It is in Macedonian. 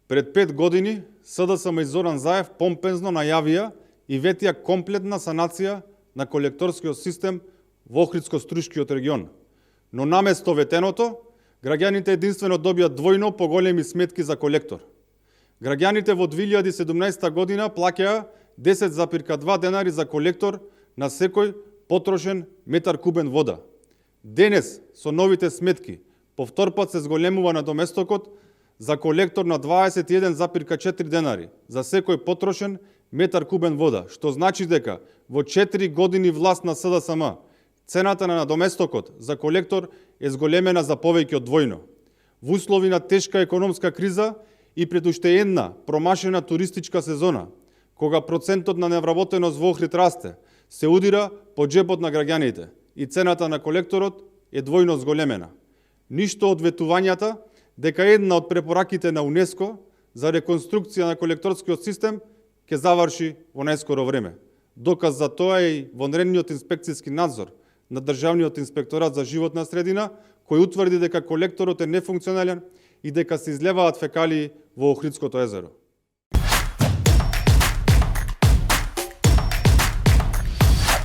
Пред 5 години СДСМ и Зоран Заев помпезно најавија и ветија комплетна санација на колекторскиот систем во Охридско-Струшкиот регион. Но наместо ветеното, граѓаните единствено добија двојно поголеми сметки за колектор. Граѓаните во 2017 година плаќаа 10,2 денари за колектор на секој потрошен метар кубен вода. Денес, со новите сметки, повтор пат се зголемува надоместокот за колектор на 21,4 денари за секој потрошен метар кубен вода, што значи дека во 4 години власт на СДСМ цената на надоместокот за колектор е зголемена за повеќе од двојно. Во услови на тешка економска криза и пред уште една промашена туристичка сезона, кога процентот на невработеност во Охрид расте, се удира по джебот на граѓаните и цената на колекторот е двојно зголемена. Ништо од ветувањата дека една од препораките на УНЕСКО за реконструкција на колекторскиот систем ќе заврши во најскоро време. Доказ за тоа е и вонредниот инспекцијски надзор на Државниот инспекторат за животна средина, кој утврди дека колекторот е нефункционален и дека се излеваат фекалии во Охридското езеро.